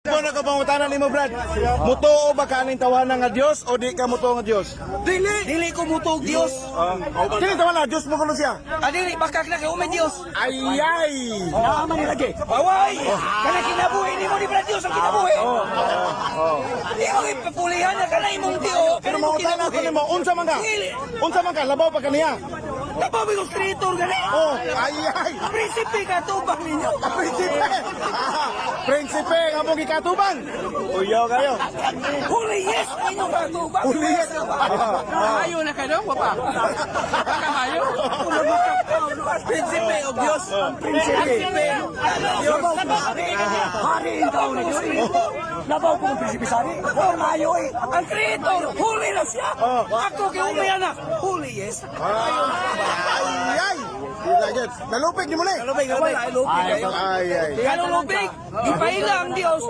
Mo na ka pangutana nimo, Brad. Mutuo ba ka aning tawana nga Dios o di ka mutuo nga Dios? Dili! Dili ko mutuog Dios. Kini tawana Dios mo kuno siya. Ah, dili, bakak na kay umay Dios. Ayay. Naaman ni lagi. Baway! Kana kinabuhi nimo ni Brad Dios ang kinabuhi. Di mo ipapulihan na kana imong Dios. Pero mangutana ko nimo, unsa man ka? Dili. Unsa man ka labaw pa kaniya? Labaw ko creator gani. Oh, ayay. Prinsipe ka tubang ninyo. Prinsipe. Ah, prinsipe nga mong gikatubang. Uyaw kayo. Holy yes ninyo ka tubang. Huli yes. Ayo na ka dong, wapa. Kamayo. Prinsipe of Dios. Prinsipe. Hari ang tao ni Diyos. Labaw ko ang prinsipe sa hari. Or maayo eh. Ang creator, huli na siya. Ako kay umay anak. Holy yes. Ayay. Dila gid. Nalupig ni mo ni. Nalupig, nalupig. Ay ay. Kanong lupig, ipaila ang Dios.